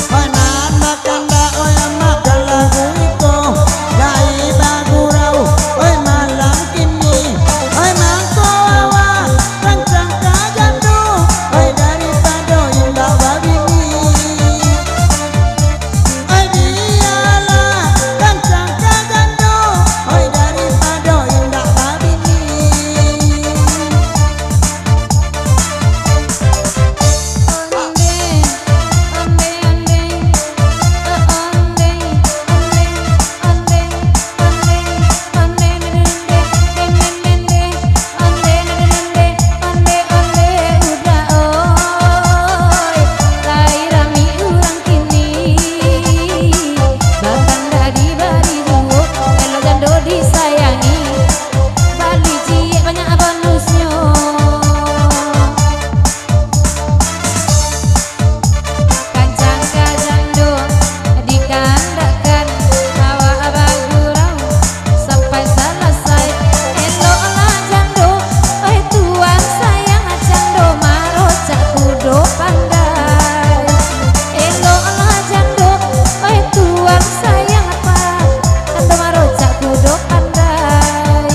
Oi, nan bakandak, oi, makan lagu iko, lai bagurau, oi, malam kini. Oi, mangko awak rancang ka jando, oi, daripado indak babini. Oi, bialah rancang ka jando, oi, daripado indak babini. Kancang ka jando, dikandakkan awak bagurau sampai salasai. Eloklah jando, oi tuan sayang, jando marocak kudo pandai. Eloklah jando, oi tuan sayang, jando marocak kudo pandai.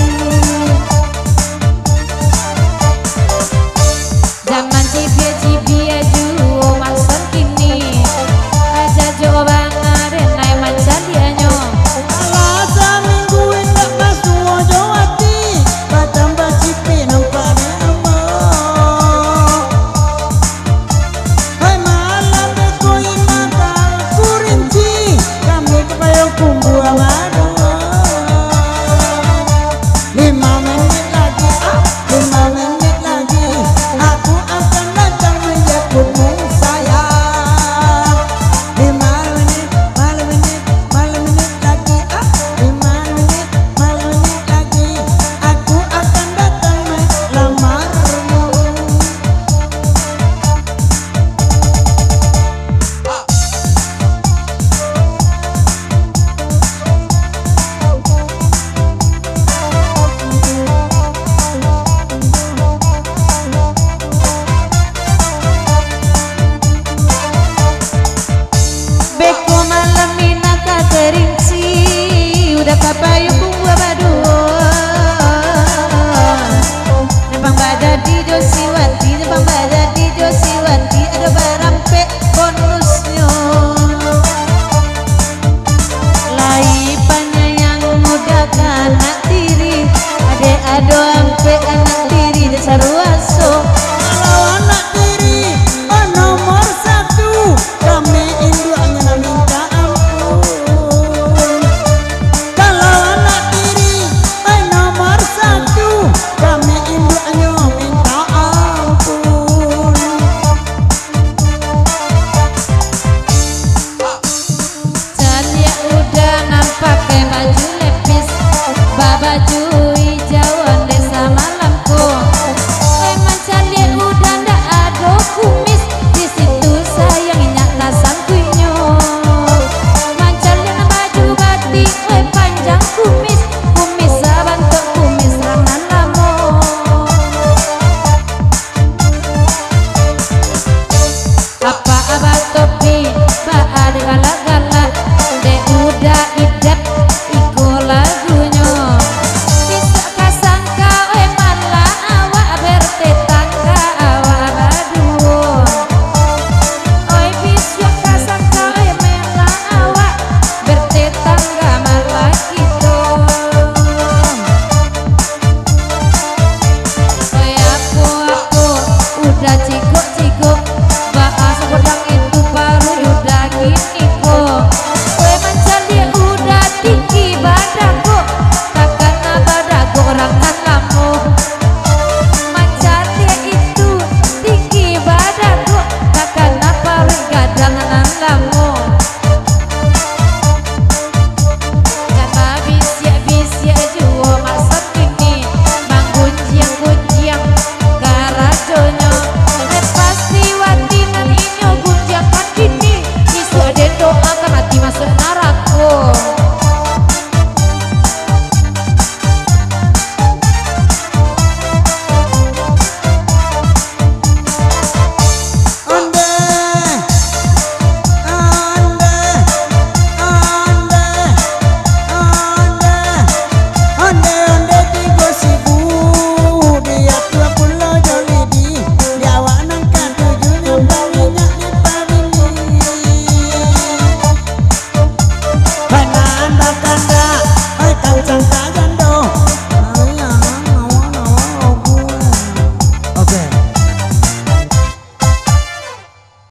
Jaman cibia-cibia juo maso kini, aja jo bana den ai mancaliaknyo. Alah saminggu indak basuo jo ati, batambah cipik nampak dek ambo. Hai malam beko indak takurinci, kami ka payau kumbua baduo. Lima menit lagi, ah, lima menit lagi, aku akan datang menjemputmu, sayang. Lima menit, lima menit, lima menit lagi, ah, lima menit, lima menit lagi, aku akan datang melamarmu. Beko malam indak ka tarinci, udah ka payau kumbua baduo. Nyampang bajadi jo si Wanti, nyampang bajadi jo si Wanti, ado barampek bonusnyo. Lai panyayang muda ka anak tiri, dek ado ampek anak tiri dek saruaso. Kalau anak tiri, oh, nomor satu, kami induaknyo nan minta ampun. Kalau anak tiri, oi, nomor satu, kami induaknyo minta Salam.